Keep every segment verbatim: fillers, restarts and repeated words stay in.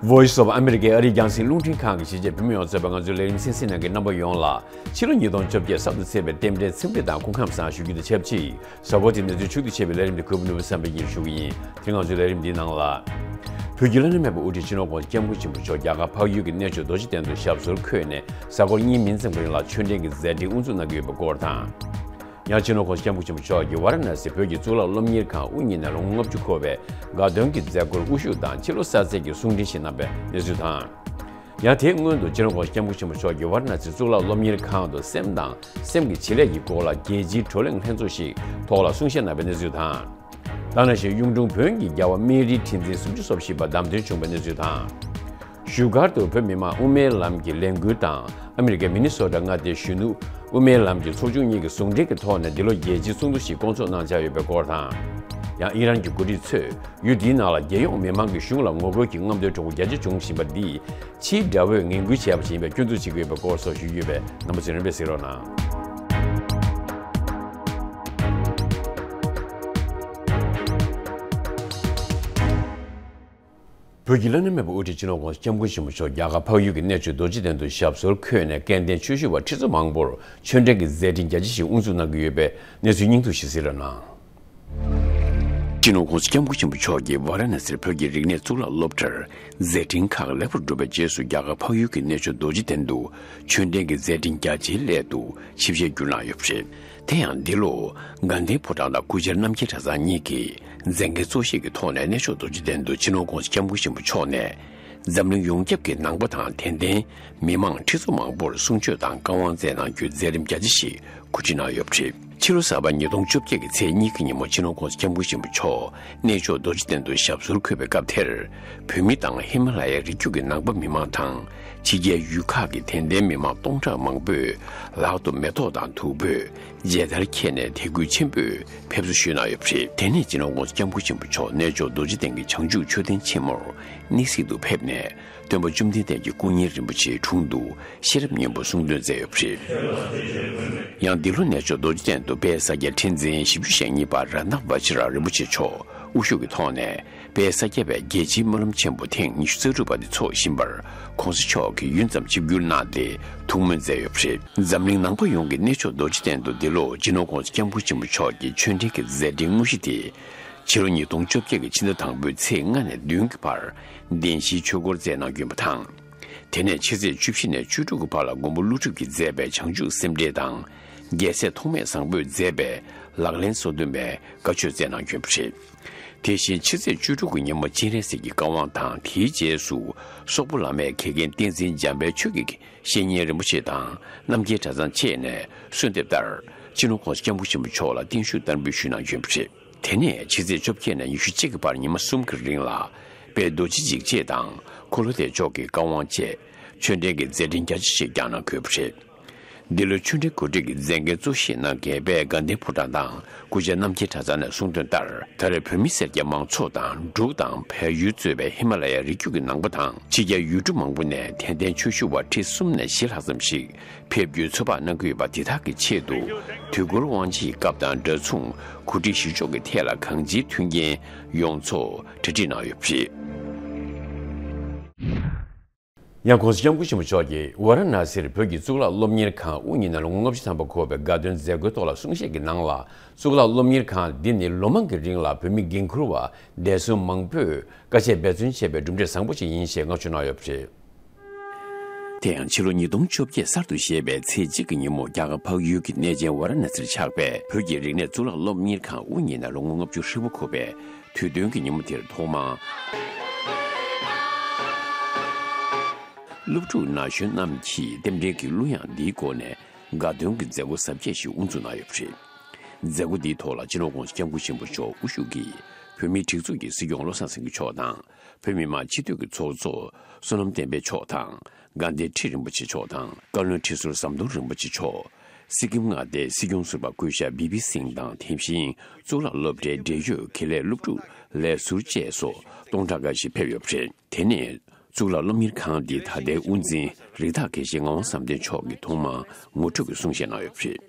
Voice of America ཨ་རིའི་རྒྱང་སྲིང་རླུང་འཕྲིན་ཁང་གི་གཞིས་བྱེས་བོད་མི་ཡོངས་གཙོས་པའི་ང་ཚོའི་ལས་རིམ་གསན་གཟིགས་གནང་མཁན་རྣམ་པ་ཡོངས་ལ་ཕྱི་ལོ་ཉིས་སྟོང་བཅོ་བརྒྱད་གསར་དུ་ཚེས་པའི་རྟེན་འབྲེལ་འཚམས་འདྲི་དང་སྐུ་ཁམས་བཟང་ཞུ་རྒྱུ་དང་ཆབས་ཅིག་གཟའ་འཁོར་དེ་གནས་ཚུལ་ཕྱོགས་བསྡུས་བྱས་པའི་ལས་རིམ་དེ་གུས་པ་ནོར་བུ་བསམ་འཕེལ་གྱིས་ཞུ་གི་ཡིན། དེ་རིང་ང་ཚོའི་ལས་རིམ་འདིའི་ནང་ལ། བོད་ཀྱི་བླ་ན་མེད་པའི་དབུ་ཁྲིད་སྤྱི་ནོར་༸གོང་ས་༸སྐྱབས་མགོན་ཆེན་པོ་མཆོག་རྒྱ་གར་འཕགས་ཡུལ་གྱི་གནས་མཆོག་རྡོ་རྗེ་གདན་དུ་ཞབས་སོར་འཁོད་ནས་གཟའ་འཁོར་གཉིས་མིན་ཙམ་གྱི་རིང་ལ་ཆོས་འབྲེལ་གྱི་མཛད་འཕྲིན་དབུ་འཛུགས་གནང་གི་ཡོད་པའི་སྐོར་དང་། ཡང་སྤྱི་ནོར་༸གོང་ས་༸སྐྱབས་མགོན་ཆེན་པོ་མཆོག་གིས་ཝཱ་ར་ཎ་སི་བོད་ཀྱི་གཙུག་ལག་སློབ་གཉེར་ཁང་དབུ་བརྙེས་ནས་ལོ་ངོ་ལྔ་བཅུ་འཁོར་བའི་དགའ་སྟོན་གྱི་མཛད་སྒོར་དབུ་བཞུགས་དང་ཕྱི་ལོ་གསར་ཚེས་ཀྱི་གསུང་འཕྲིན་ཞིག་གནང་བའི་གནས་ཚུལ་དང་། ཡང་དེའི་སྔོན་དུ་སྤྱི་ནོར་༸གོང་ས་༸སྐྱབས་མགོན་ཆེན་པོ་མཆོག་གིས་ཝཱ་ར་ཎ་སི་གཙུག་ལག་སློབ་གཉེར་ཁང་དུ་སེམས་དང་སེམས་ཀྱི་བྱེད་ལས་ཀྱི་སྐོར་ལ་རྒྱལ་སྤྱིའི་བགྲོ་གླེང་ལྷན་ཚོགས་ཤིག་ཐོག་ལ་གསུང་བཤད་གནང་བའི་གནས་ཚུལ་དང་། ད་ནང་བཞིན་གཡུང་དྲུང་བོན་གྱི་རྒྱལ་བ་སྨན་རིའི་ཁྲི་འཛིན་སུམ་ཅུ་སོ་བཞི་པ་བདམས་ཐོན་བྱུང་བའི་གནས་ཚུལ་དང་། བཞུགས་སྒར་དུ་བོད་མི་མང་དབུ་མའི་ལམ་གྱི་ལས་འགུལ་དང་ཨ་མི་རི་ཀའི་མི་ནི་སོ་ཊ་མངའ་སྡེའི་གཞོན་ནུ་དབུ་མའི་ལམ་གྱི་ཚོགས་ཆུང་གཉིས་ཀྱིས་ཟུང་འབྲེལ་གྱི་ཐོག་ནས་འདི་ལོ་རྒྱལ་སྤྱིའི་ཚོགས་འདུ་ཞིག་བསྐོང་ཚོགས་གནང་འཆར་ཡོད་པའི་སྐོར་དང་། ཡང་ཨི་རན་གྱི་འགོ་ཁྲིད་ཚོས་ཡུལ་འདིའི་ནང་ལ་རྒྱལ་ཡོངས་མི་མང་གི་གཞུང་ལ་ངོ་རྒོལ་གྱི་རྔམ་སྟོན་གྲོགས་པོ་རྒྱ་ཆེ་བྱུང་བཞིན་པ་འདིས་ཕྱིའི་དགྲ་བོས་ངན་སྐུལ་བྱས་པ་ཞིག་ཡིན་པའི་སྐྱོན་འཛུགས་བྱེད་ཀྱི་ཡོད་པའི་སྐོར་སོགས་ཞུས་ཡོད་པས་རྣམ་པ་ཚོས་རིམ་པས་གཟིགས་རོགས་གནང་། བོད་ཀྱི་བླ་ན་མེད་པའི་དབུ་ཁྲིད་སྤྱི་ནོར་༸གོང་ས་༸སྐྱབས་མགོན་ཆེན་པོ་མཆོག་རྒྱ་གར་འཕགས་ཡུལ་གྱི་གནས་མཆོག་རྡོ་རྗེ་གདན་དུ་ཞབས་སོར་འཁོད་ནས་སྐལ་ལྡན་ཆོས་ཞུ་བ་ཁྲི་ཚོ་མང་པོར་ཆོས་འབྲེལ་གྱི་མཛད་འཕྲིན་རྒྱ་ཆེ་ཞིག་དབུ་འཛུགས་གནང་གི་ཡོད་པའི་གནས་ཚུལ་སྙིང་བསྡུས་ཤིག་གཟིགས་རོགས་གནང་། སྤྱི་ནོར་༸གོང་ས་༸སྐྱབས་མགོན་ཆེན་པོ་མཆོག་གིས་ཝཱ་ར་ཎ་སིར་བོད་ཀྱི་རིག་གནས་གཙུག་ལག་སློབ་གྲྭར་མཛད་འཕྲིན་ཁག་ལེགས་པར་གྲུབ་པའི་རྗེས་སུ་རྒྱ་གར་འཕགས་ཡུལ་གྱི་གནས་མཆོག་རྡོ་རྗེ་གདན་དུ་ཆོས་འབྲེལ་གྱི་མཛད་འཕྲིན་རྒྱ་ཆེའི་སླད་དུ་ཆིབས་ཞལ་བསྒྱུར་གནང་ཡོད་པ་རེད། དེ་ཡང་འདི་ལོ་དགའ་ལྡན་ཕོ་བྲང་དང་སྐུ་བཅར་རྣམ་རྒྱལ་གྲྭ་ཚང་གཉིས་ཀྱིས་མཛད་འགན་གཙོ་བཞེས་ཀྱི་ཐོག་ནས་གནས་མཆོག་རྡོ་རྗེ་གདན་དུ་སྤྱི་ནོར་༸གོང་ས་༸སྐྱབས་མགོན་ཆེན་པོ་མཆོག་ནས་འཛམ་གླིང་ཡོངས་ཁྱབ་ཀྱི་ནང་པ་དང་དད་ལྡན་མི་མང་ཁྲི་ཚོ་མང་པོར་གསུང་ཆོས་དང་བཀའ་དབང་སྩལ་གནང་རྒྱུའི་མཛད་རིམ་རྒྱ་ཆེ་ཞིག་གོ་སྒྲིག་གནང་ཡོད་པ་རེད། ཕྱི་ལོ་གསར་པ་ཉིས་སྟོང་བཅོ་བརྒྱད་ཀྱི་ཚེས་གཉིས་ཀྱི་ཉིན་མོ་སྤྱི་ནོར་༸གོང་ས་༸སྐྱབས་མགོན་ཆེན་པོ་མཆོག་གནས་མཆོག་རྡོ་རྗེ་གདན་དུ་ཞབས་སོར་འཁོད་པའི་སྐབས་དེར། བོད་མི་དང་ཧི་མ་ལ་ཡའི་རི་རྒྱུད་ཀྱི་ནང་པ་མི་མང་དང་ཕྱི་རྒྱལ་ཡུལ་ཁག་གི་དད་ལྡན་མི་མང་སྟོང་ཕྲག་མང་པོས་ལག་ཏུ་མེ་ཏོག་དང་བདུག་སྤོས་མཇལ་དར་འཁྱེར་ནས་དད་གུས་ཆེན་པོས་ཕེབས་བསུ་ཞུས་གནང་ཡོད་པ་རེད། དེ་ནས་སྤྱི་ནོར་༸གོང་ས་༸སྐྱབས་མགོན་ཆེན་པོ་མཆོག་གནས་མཆོག་རྡོ་རྗེ་གདན་གྱི་བྱང་ཆུབ་མཆོད་རྟེན་ཆེན་མོར་གནས་གཟིགས་དུ་ཕེབས་ནས། སྟོན་པ་བཅོམ་ལྡན་འདས་ཀྱི་སྐུ་བརྙན་རིན་པོ་ཆེའི་དྲུང་དུ་ཤེས་རབ་སྙིང་པོ་གསུང་འདོན་མཛད་ཡོད་པ་རེད། ཡང་འདི་ལོ་གནས་མཆོག་རྡོ་རྗེ་གདན་དུ་དཔལ་ས་སྐྱ་ཁྲི་འཛིན་བཞི་བཅུ་ཞེ་གཉིས་པ་རཏྣ་བཛྲ་རིན་པོ་ཆེ་མཆོག་དབུ་བཞུགས་ཀྱི་ཐོག་ནས་དཔལ་ས་སྐྱ་པའི་རྒྱལ་སྤྱིའི་སྨོན་ལམ་ཆེན་པོ་ཐེངས་ཉི་ཤུ་རྩ་དྲུག་པ་དེ་ཚོགས་བཞིན་པར་༸གོང་ས་མཆོག་གིས་ཡུན་ཙམ་ཆིབས་བསྒྱུར་གནང་སྟེ་ཐུགས་སྨོན་མཛད་ཡོད་པ་རེད། འཛམ་གླིང་ནང་པ་ཡོངས་ཀྱིས་གནས་མཆོག་རྡོ་རྗེ་གདན་དུ་འདི་ལོ་སྤྱི་ནོར་༸གོང་ས་༸སྐྱབས་མགོན་ཆེན་པོ་མཆོག་གི་ཆོས་འབྲེལ་གྱི་མཛད་འཕྲིན་དངོས་གཞི་དེ། ཕྱི་ལོ་ཉིས་སྟོང་བཅོ་བརྒྱད་ཀྱི་ཕྱི་ཟླ་དང་པོའི་ཚེས་ལྔ་ནས་བདུན་གྱི་བར་བདེན་བཞིའི་ཆོས་འཁོར་མཛད་གནང་རྒྱུ་ཡིན་པ་དང་། དེ་ནས་ཕྱི་ཚེས་བཅུ་བཞི་ནས་བཅུ་དྲུག་གི་བར་ལ་མགོན་པོ་ཀླུ་སྒྲུབ་ཀྱིས་མཛད་པའི་བྱང་ཆུབ་སེམས་འགྲེལ་དང་། རྒྱལ་སྲས་ཐོགས་མེད་བཟང་པོས་མཛད་པའི་ལག་ལེན་སོ་བདུན་པའི་བཀའ་ཆོས་མཛད་གནང་རྒྱུ་ཡིན་པ་རེད། དེ་བཞིན་ཕྱི་ཚེས་བཅུ་དྲུག་གི་ཉིན་མོ་སྤྱན་རས་གཟིགས་ཀྱི་བཀའ་དབང་དང་དེའི་རྗེས་སུ་སོག་པོ་བླ་མའི་དགེ་རྒན་བསྟན་འཛིན་འཇམ་དཔལ་ཆོས་ཀྱི་བཤེས་གཉེན་རིན་པོ་ཆེ་དང་རྣམ་རྒྱལ་གྲྭ་ཚང་བཅས་ནས་གསོལ་འདེབས་ལྟར་སྤྱི་ནོར་༸གོང་ས་༸སྐྱབས་མགོན་ཆེན་པོ་མཆོག་ལ་བརྟན་བཞུགས་བསྟར་འབུལ་ཞུས་གནང་རྒྱུ་ཡིན་པ་རེད། དེ་ནས་ཕྱི་ཚེས་བཅོ་བརྒྱད་ནས་ཉི་ཤུ་གཅིག་གི་བར་ཉི་མ་གསུམ་གྱི་རིང་ལ་དཔལ་རྡོ་རྗེ་འཇིགས་བྱེད་དང་འཁོར་ལོ་བདེ་མཆོག་གི་བཀའ་དབང་བཅས་ཆོས་འབྲེལ་གྱི་མཛད་འཕྲིན་རྒྱ་ཆེ་ཞིག་བསྐྱངས་གནང་དགོས་པ་རེད། འདི་ལོའི་ཆོས་འབྲེལ་གོ་སྒྲིག་གི་མཛད་འགན་གཙོ་བཞེས་གནང་མཁན་དཔལ་དགའ་ལྡན་ཕོ་བྲང་དང་སྐུ་བཅར་རྣམ་རྒྱལ་གྲྭ་ཚང་ནས་གསུངས་དོན་ལྟར། ད་རེས་བོད་མི་སེར་སྐྱ་མང་ཚོགས་དང་འབྲུག་དང་བལ་ཡུལ་གཙོས་པའི་ཧི་མ་ལ་ཡའི་རི་རྒྱུད་ཀྱི་ནང་པ་དང་ཕྱི་རྒྱལ་ཡུལ་གྲུ་མང་པོ་ནས་དད་ལྡན་ཆོས་ཞུ་བ་ཁྲི་གསུམ་ནས་བཞི་ལྷག་ཙམ་ཞིག་ཕེབས་རྒྱུའི་ཚོད་དཔག་གནང་གི་ཡོད་པ་དེ་དག་གི་ཆེད་དུ་དུས་འཁོར་དབང་ཆེན་གྱི་སྐབས་དང་འདྲ་མཚུངས་གོ་སྒྲིག་ཞུ་ཕྱོགས་ཀྱི་ཐད་ལ་གང་ཅིའི་མཐུན་རྐྱེན་ཡོངས་རྫོགས་གྲ་སྒྲིག་གནང་ཡོད་པ་རེད། ཡང་༸གོང་ས་༸སྐྱབས་མགོན་ཆེན་པོ་མཆོག་གིས་ཝཱ་ར་ཎ་སིར་བོད་ཀྱི་གཙུག་ལག་སློབ་གཉེར་ཁང་དབུ་བརྙེས་ནས་ལོ་ངོ་ལྔ་བཅུ་ཐམ་པ་འཁོར་བའི་དགའ་སྟོན་མཛད་སྒོའི་ཐོག་ལ་གསུང་བཤད་ཀྱི་ནང་ལ། གཙུག་ལག་སློབ་གཉེར་ཁང་འདི་ནི་ལོ་མང་གི་རིང་ལ་བོད་མི་འགན་འཁུར་བ་འདས་སོང་མང་པོས་དཀའ་སྤྱད་འབད་བརྩོན་བྱས་པའི་གྲུབ་འབྲས་བཟང་པོ་ཞིག་ཡིན་ཞེས་བསྔགས་བརྗོད་གནང་ཡོད་པ་རེད། དེ་ཡང་ཕྱི་ལོ་ཉིས་སྟོང་བཅོ་བརྒྱད་གསར་དུ་བཞད་པའི་ཚེས་གཅིག་གི་ཉིན་མོ་རྒྱ་གར་འཕགས་ཡུལ་གྱི་གནས་ཆེན་ཝཱ་ར་ཎ་སིར་ཆགས་པའི་བོད་ཀྱི་རིག་གནས་གཙུག་ལག་སློབ་གཉེར་ཁང་དབུ་བརྙེས་ནས་ལོ་ངོ་ལྔ་བཅུ་ཧྲིལ་པོ་འཁོར་བའི་དུས་སྟོན་གྱི་ཉིན་མོ་དེར་ཐོག་མར། སློབ་ཕྲུག་ན་གཞོན་རྣམས་ཀྱིས་རྟེན་འབྲེལ་གྱི་གླུ་དབྱངས་འདིའི་སྒོ་ནས་དགའ་སྟོན་གྱི་མཛད་སྒོ་གཟབ་རྒྱས་ཤིག་དབུ་འཛུགས་གནང་ཡོད་པ་རེད། མཛད་སྒོ་འདིའི་ཐོག་ལ་སྤྱི་ནོར་༸གོང་ས་༸སྐྱབས་མགོན་ཆེན་པོ་མཆོག་དབུ་བཞུགས་ཀྱིས་བོད་མིའི་སྒྲིག་འཛུགས་ཀྱི་སྲིད་སྐྱོང་བློ་བཟང་སེང་གེ་མཆོག་དང་། བོད་མི་མང་སྤྱི་འཐུས་ཀྱི་ཚོགས་གཙོ་བསོད་ནམས་བསྟན་འཕེལ་མཆོག་དང་། དགའ་ལྡན་ཁྲི་རིན་པོ་ཆེ་མཆོག་དང་། བཀའ་བློན་ཁྲི་ཟུར་ཟམ་གདོང་རིན་པོ་ཆེ་མཆོག་སི་ཀིམ་མངའ་སྡེའི་སྲིད་སྐྱོང་ཟུར་པ་སྐུ་ཞབས་བི་པི་སིང་དང་། དེ་བཞིན་གཙུག་ལག་སློབ་གྲྭའི་འབྲེལ་ཡོད་དགེ་ལས་སློབ་ཕྲུག་ལས་ཟུར་བཅས་སོགས་སྟོང་ཕྲག་འགའ་ཞིག་ཕེབས་ཡོད་པ་རེད། དེ་ནས་གཙུག་ལག་སློབ་གཉེར་ཁང་འདིའི་ད་ལྟའི་དབུ་འཛིན་རིགས་བདག་དགེ་བཤེས་ངག་དབང་བསམ་གཏན་མཆོག་གིས་ཐོག་མར་ངོ་སྤྲོད་ཀྱི་གསུང་བཤད་གནང་ཡོད་པ་རེད།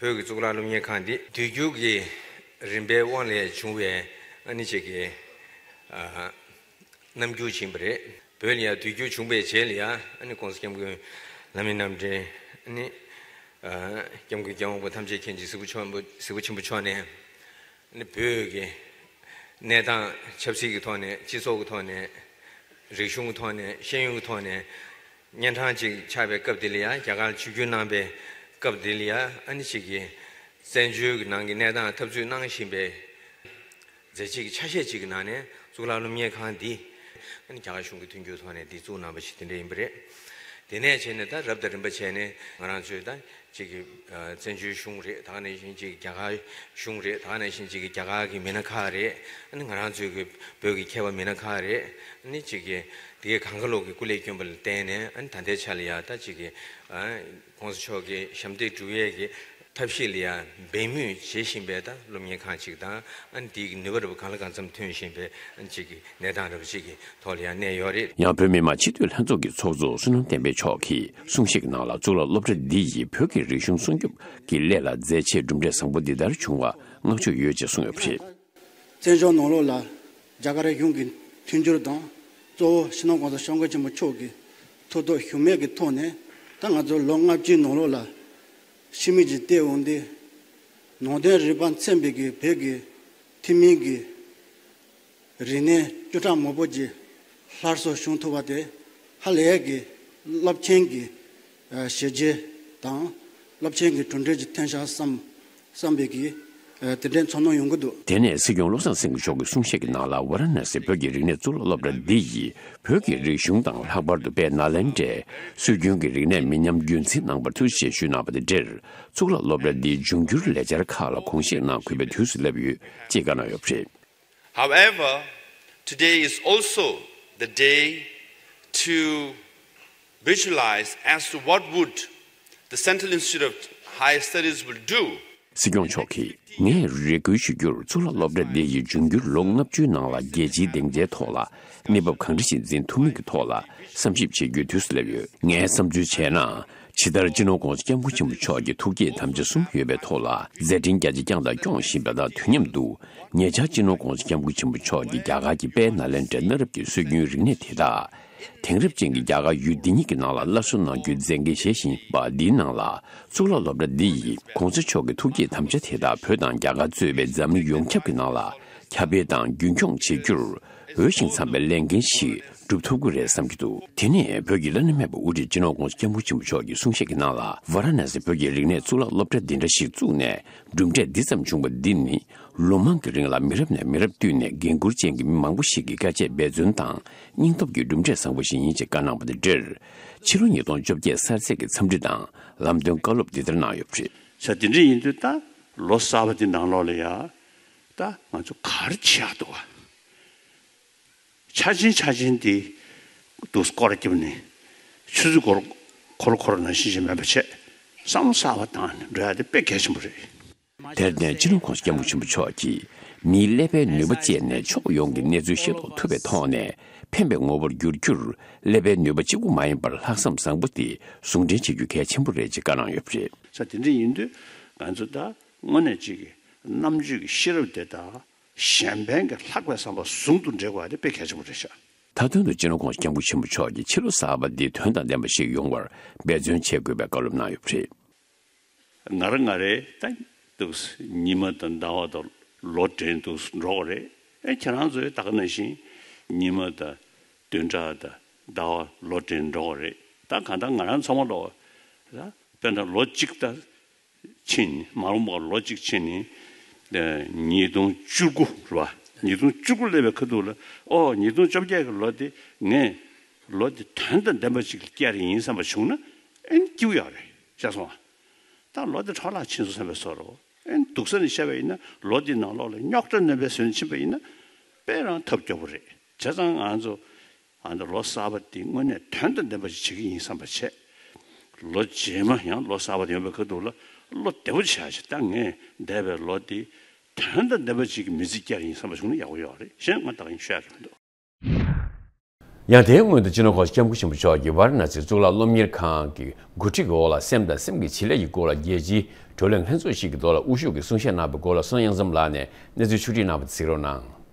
བོད་ཀྱི་གཙུག་ལག་སློབ་གཉེར་ཁང་འདི་དུས་འགྱུར་གྱི་རིམ་པའི་དབང་ལས་བྱུང་བའི་ཨ་ནི་ཅིག་གི་ཨ་རྣམ་འགྱུར་ཕྱིན་པ་རེད། བོད་ལ་ཡ་དུས་འགྱུར་བྱུང་པའི་རྗེས་ལ་ཡ། ཨ་ནི་༸གོང་ས་༸སྐྱབས་མགོན་བླ་མའི་རྣམ་འདྲེན། ཨ་ནི་ཨ་༸སྐྱབས་མགོན་རྒྱལ་དབང་པོ་ཐམས་ཅད་མཁྱེན་ཅིང་གཟིགས་པ་ཆེན་པོ་གཟིགས་པ་ཆེན་པོ་མཆོག་ནས། ཨ་ནི་བོད་ཀྱི་གནས་སྟངས་ཆབ་སྲིད་ཀྱི་ཐོག་ནས། སྤྱི་ཚོགས་ཀྱི་ཐོག་ནས། རིག་གཞུང་གི་ཐོག་ནས། ཤེས་ཡོན་གྱི་ཐོག་ནས་གཉན་འཕྲང་ཅིག་ཆགས་པའི་སྐབས་དེ་ལ་ཡ། རྒྱ་གར་ཆིབས་བསྒྱུར་གནང་པའི་སྐབས་དེ་ལ་ཡ། ཨ་ནི་ཅིག་གི་བཙན་བྱོལ་གྱི་ནང་གི་གནས་སྟངས་འཐབ་རྩོད་གནང་བཞིན་པའི་མཛད་རྗེས་ཀྱི་ཆ་ཤས་ཅིག་གི་ནང་ནས། གཙུག་ལག་སློབ་གཉེར་ཁང་འདི་ཨ་ནི་རྒྱ་གར་གཞུང་གི་མཐུན་འགྱུར་ཐོག་ནས་འདི་བཙུགས་གནང་པ་ཞིག་དེ་འདྲ་ཡིན་པ་རེད། དེ་ནས་བྱས་ནས་ད་རབ་དང་རིམ་པ་བྱས་ནས་ང་རང་ཚོས་ད་ཅིག་གི་ཨ་བཙན་བྱོལ་གཞུང་རེད། ད་ག་ནང་བཞིན་ཅིག་རྒྱ་གར་གཞུང་རེད། ད་ག་ནང་བཞིན་ཅིག་གི་རྒྱ་གར་གྱི་མི་སྣ་ཁག་རེད། ཨ་ནི་ང་རང་ཚོའི་གི་བོད་ཀྱི་མཁས་པ་མི་སྣ་ཁག་རེད། ཨ་ནི་ཅིག་གི་དེ་གའི་གང་ག་ལོག་གི་སྐུ་ལས་བསྐྱོན་པ་ལ་བརྟེན་ནས། ཨ་ནི་ད་ལྟའི་ཆ་ལ་ཡ་ད་ཅིག་གི་ཨ་༸གོང་ས་མཆོག་གི་ཞབས་འདེགས་སྒྲུབ་ཡས་ཀྱི་ཐབས་ཤེས་ལ་ཡ་འབད་མུས་བྱེད་བཞིན་པའི་ད་སློབ་གཉེར་ཁང་ཅིག་དང་། ཨ་ནི་དེའི་ནུས་པ་རུ་གང་ལ་གང་འཚམ་ཐོན་བཞིན་པའི་ཨ་ནི་ཅིག་གི་གནས་སྟངས་རུ་ཅིག་གི་ཐོག་ལ་ཡ་གནས་ཡོད་རེད། ཡང་བོད་མི་མང་སྤྱི་འཐུས་ལྷན་ཚོགས་ཀྱི་ཚོགས་གཙོ་བསོད་ནམས་བསྟན་འཕེལ་མཆོག་གིས་གསུང་བཤད་ཀྱི་ནང་ལ། གཙུག་ལག་སློབ་གྲྭ་འདི་ཡིས་བོད་ཀྱི་རིག་གཞུང་སྲུང་སྐྱོབ་ཀྱི་སླད་ལ་མཛད་རྗེས་གྲུབ་འབྲས་བཟང་པོ་འདི་ལྟར་བྱུང་བར་བསྔགས་བརྗོད་ཡོད་ཅེས་གསུངས་ཡོད་པ་རེད། བཙན་བྱོལ་ནང་ལོགས་ལ་རྒྱ་གར་གཞུང་གི་མཐུན་འགྱུར་དང་། གཙོ་བོ་སྤྱི་ནོར་༸གོང་ས་༸སྐྱབས་མགོན་ཆེན་པོ་མཆོག་གི་ཐུགས་སྟོབས་ཤུགས་མེད་ཀྱི་ཐོག་ནས། ད་ང་ཚོ་ལོ་ལྔ་བཅུའི་ནང་ལོགས་ལ་ཕྱི་མིག་ཅིག་བལྟས་འོང་དུས། ནང་དོན་རིག་པ་ཚན་པའི་གི་བོད་ཀྱི་ཐུན་མིན་གྱི་རིག་གནས་བཅུ་ཕྲག་མང་པོ་ཅིག་སླར་གསོ་བྱུང་ཐུབ་པ་དེ་ཧ་ལས་ཀྱི་རླབས་ཆེན་གྱི་ཨ་བྱས་རྗེས་དང་། རླབས་ཆེན་གྱི་གྲུབ་འབྲས་ཀྱི་ཐོན་ཤག་བསམ་བསམ་པའི་གི་ཨ་དེ་འདྲའི་ཚོར་སྣང་ཡོང་གི་འདུག། དེ་ནས་སྲིད་སྐྱོང་བློ་བཟང་སེང་གེ་མཆོག་གིས་གསུང་བཤད་ཀྱི་ནང་ལ། ཝཱ་ར་ཎ་སི་བོད་ཀྱི་རིག་གནས་གཙུག་ལག་སློབ་གྲྭ་འདི་ཡིས་བོད་ཀྱི་རིག་གཞུང་དང་། ལྷག་པར་དུ་དཔལ་ནཱ་ལེནྡྲའི་སྲོལ་རྒྱུན་གྱི་རིག་གནས་མི་ཉམས་རྒྱུན་འཛིན་གནང་བར་ཐུགས་རྗེ་ཆེ་ཞུས་གནང་བ་དང་འབྲེལ། གཙུག་ལག་སློབ་གྲྭ་འདིའི་འབྱུང་འགྱུར་ལས་འཆར་ཁག་ལ་དགོངས་བཞེས་གནང་དགོས་པའི་དུས་སུ་སླེབས་ཡོད་ཅེས་བཀའ་གནང་ཡོད་པ་རེད། However, today is also the day to visualize as to what would the Central Institute of Higher Studies will do. སྲིད་སྐྱོང་མཆོག་གིས། ངས་རེ་སྐུལ་ཞུ་རྒྱུར། གཙུག་ལག་སློབ་གྲྭ་འདི་ཡི་འབྱུང་འགྱུར་ལོ་ལྔ་བཅུའི་ནང་ལ་རྒྱལ་སྤྱིའི་སྡིངས་ཆའི་ཐོག་ལ་གནས་བབ་གང་འདྲ་ཞིག་འཛིན་ཐུབ་མིན་གྱི་ཐོག་ལ་བསམ་ཞིབ་བྱེད་རྒྱུའི་དུས་སུ་སླེབས་ཡོད། ངས་བསམ་ཚུལ་བྱས་ན། ཇི་ལྟར་སྤྱི་ནོར་༸གོང་ས་༸སྐྱབས་མགོན་ཆེན་པོ་མཆོག་གི་ཐུགས་བསྐྱེད་དམ་བཅའ་གསུམ་ཡོད་པའི་ཐོག་ལ་མཛད་འཕྲིན་རྒྱ་ཆེ་བསྐྱངས་དང་སྐྱོང་བཞིན་པ་དང་། དུས་མཉམ་དུ་ཉེ་ཆར་སྤྱི་ནོར་༸གོང་ས་༸སྐྱབས་མགོན་ཆེན་པོ་མཆོག་གིས་རྒྱ་གར་གྱི་དཔལ་ནཱ་ལེནྡྲའི་གནའ་རབས་ཀྱི་སྲོལ་རྒྱུན་རིག་གནས་དེ་དག་དེང་རབས་ཅན་གྱི་རྒྱ་གར་ཡུལ་འདི་ཉིད་ཀྱི་ནང་ལ་སླར་གསོ་གནང་རྒྱུའི་མཛད་འགན་བཞེས་བཞིན་པ་འདིའི་ནང་ལ། གཙུག་ལག་སློབ་གྲྭ་འདི་ཡིས་༸གོང་ས་མཆོག་གི་ཐུགས་བསྐྱེད་དམ་བཅའ་དེ་དག་བོད་དང་རྒྱ་གར་གཙོས་པའི་འཛམ་གླིང་ཡོངས་ཁྱབ་ཀྱི་ནང་ལ་ཁྱབ་སྤེལ་དང་རྒྱུན་འཁྱོངས་བྱེད་རྒྱུར་འོས་ཤིང་འཚམ་པའི་ལས་འགན་ཞིག་སྒྲུབ་ཐུབ་ཀྱི་རེད་བསམ་གྱི་འདུག། དེ་ནས་བོད་ཀྱི་བླ་ན་མེད་པའི་དབུ་ཁྲིད་སྤྱི་ནོར་༸གོང་ས་༸སྐྱབས་མགོན་ཆེན་པོ་མཆོག་གིས་གསུང་བཤད་ཀྱི་ནང་ལ། ཝཱ་ར་ཎ་སི་བོད་ཀྱི་རིག་གནས་གཙུག་ལག་སློབ་གྲྭ་འདི་འདྲ་ཞིག་བཙུགས་ནས་གྲུབ་འབྲས་འདི་ཙམ་བྱུང་བ་འདི་ནི། ལོ་མང་གི་རིང་ལ་མི་རབས་ནས་མི་རབས་བསྟུད་ནས་འགན་འཁུར་ཅན་གྱི་མི་མང་པོ་ཞིག་གིས་དཀའ་སྤྱད་འབད་བརྩོན་དང་སྙིང་སྟོབས་ཀྱི་གྲུབ་འབྲས་བཟང་པོ་ཞིག་ཡིན་ཅེས་བཀའ་གནང་བ་དང་འབྲེལ། ཕྱི་ལོ་ཉིས་སྟོང་བཅོ་བརྒྱད་གསར་ཚེས་ཀྱི་འཚམས་འདྲི་དང་ལམ་སྟོན་བཀའ་སློབ་འདི་ལྟར་གནང་ཡོད་པ་རེད། ས་དེ་འདྲ་ཡིན་དུས་ད་ལོ་གསར་པ་འདི་ནང་ལོགས་ལ་ཡ། ད་ང་ཚོ་ག་རེ་བྱེད་ཡག་འདུག་བ། ཆར་ཆེན་ཆར་ཆེན་དེ་འདུག་སྐོར་ར་བརྒྱབ་ནས་ཆུ་ཚོད་འཁོར་འཁོར་འཁོར་ནང་བཞིན་ཞིག་མེད་པ་བྱས། བསམ་བློ་གསར་པ་བཏང་ནས་འགྲོ་ཡ་དེ་དཔེ་གལ་ཆེན་པོ་རེད། དེར་བརྟེན་སྤྱི་ནོར་༸གོང་ས་༸སྐྱབས་མགོན་ཆེན་པོ་མཆོག་གིས་མིའི་ཀླད་པའི་ནུས་པ་སྤྱད་ནས་ཕྱོགས་ཡོངས་ཀྱི་གནས་ཚུལ་ཤེས་རྟོགས་ཐུབ་པའི་ཐོག་ནས་ཕན་པའི་ངོ་བོར་འགྱུར་རྒྱུར། ཀླད་པའི་ནུས་པ་གཅིག་པུ་མ་ཡིན་པར་ལྷག་བསམ་བཟང་པོ་དེ་ཟུང་འབྲེལ་བྱེད་རྒྱུ་གལ་ཆེན་པོ་རེད་ཅེས་བཀའ་གནང་ཡོད་པ་རེད། ས་དེ་འདྲ་ཡིན་དུས་ང་ཚོ་ད་དངོས་གནས་གཅིག་གི་རྣམ་དཔྱོད་ཀྱི་ཤེས་རབ་དེ་དང་གཞན་ཕན་གྱི་ལྷག་པའི་བསམ་པ་ཟུང་དུ་འབྲེལ་དགོས་པ་དེ་དཔེ་གལ་ཆེན་པོ་རེད་ཤག། མཐའ་དོན་དུ་སྤྱི་ནོར་༸གོང་ས་༸སྐྱབས་མགོན་ཆེན་པོ་མཆོག་གིས་ཕྱི་ལོ་གསར་པ་འདི་དོན་དང་ལྡན་པ་ཞིག་ཡོང་བར་འབད་བརྩོན་བྱེད་དགོས་པའི་བཀའ་སློབ་གནང་ཡོད་པ་རེད། ང་རང་ང་རེ་ད་འདུག་ཉི་མ་དང་ཟླ་བ་དང་ལོ་དྲན་འདུག་འགྲོ་གི་རེད། ཨེ་ཁྱེད་རང་ཚོའི་ད་ག་ནང་བཞིན་ཉི་མ་དང་བདུན་ཕྲག་དང་ཟླ་བ་ལོ་དྲན་འགྲོ་གི་རེད། ད་གང་ལྟར་ང་རང་ཚང་མ་ལོ་ད་དཔེར་ན་ལོ་གཅིག་ད་ཕྱིན་ནི་མ་རུངས་པ་ལོ་གཅིག་ཕྱིན་ནི་ཉིས་སྟོང་བཅུ་དགུ་རེད་བ། ཉིས་སྟོང་བཅུ་དགུ་སླེབས་པའི་ཁ་ཐུག་ལ་ཨོ་ཉིས་སྟོང་བཅོ་བརྒྱད་ཀྱི་ལོ་དེ་ངས་ལོ་དེ་དོན་དང་ལྡན་པ་ཅིག་བསྐྱལ་ཡིན་བསམ་པ་བྱུང་ན་ཨེ་སྐྱིད་པོ་ཡོད་རེད་ཤག་སོང་ཨ། ད་ལོ་དེ་འཕྲོ་བརླག་ཕྱིན་སོང་བསམ་པའི་བཟོ་འདྲ། ཨེ་འདུག་ས་ནས་བཤད་པ་ཡིན་ན་ལོ་དེའི་ནང་ལོགས་ལ་རྙོག་དྲ་རྣམ་པའི་བཟོས་ནས་ཕྱིན་པ་ཡིན་ན་དཔེ་རང་ཐབས་སྐྱོ་པོ་རེད། བྱས་ཙང་ང་ཚོ་ཨ་ནི་ལོ་གསར་པ་འདི་དངོས་གནས་དོན་དང་ལྡན་པ་ཞིག་བྱེད་ཀྱི་ཡིན་བསམ་པ་བྱས། ལོ་རྗེས་མ་ཡང་ལོ་གསར་པ་ཡོང་བའི་ཁ་ཐུག་ལ་བློ་བདེ་པོ་བྱས་ཤིག་ད་ངས་འདས་པའི་ལོ་འདི་དོན་དང་ལྡན་པ་ཞིག་གི་མི་ཚེ་བསྐྱལ་ཡིན་བསམ་པ་བྱུང་ན་ཡག་པོ་ཡོད་རེད། གཞན་ང་ད་གིན་ཤོད་ཡག་གི་མི་འདུག། ཡང་དེའི་སྔོན་དུ་སྤྱི་ནོར་༸གོང་ས་༸སྐྱབས་མགོན་ཆེན་པོ་མཆོག་གིས་ཝཱ་ར་ཎ་སིའི་གཙུག་ལག་སློབ་གཉེར་ཁང་གི་འགོ་ཁྲིད་ཀྱི་འོག་ལ་སེམས་དང་སེམས་ཀྱི་བྱེད་ལས་ཀྱི་སྐོར་ལ་རྒྱལ་སྤྱིའི་བགྲོ་གླེང་ལྷན་ཚོགས་ཤིག་གི་ཐོག་ལ་དབུ་བཞུགས་ཀྱིས་གསུང་བཤད་གནང་བའི་སྐོར་ལ་བསོད་དབྱངས་བཟང་ལགས་ནས་གནས་ཚུལ་ཕྱོགས་སྒྲིག་གནང་བ་དེ་གཟིགས་རོགས་གནང་།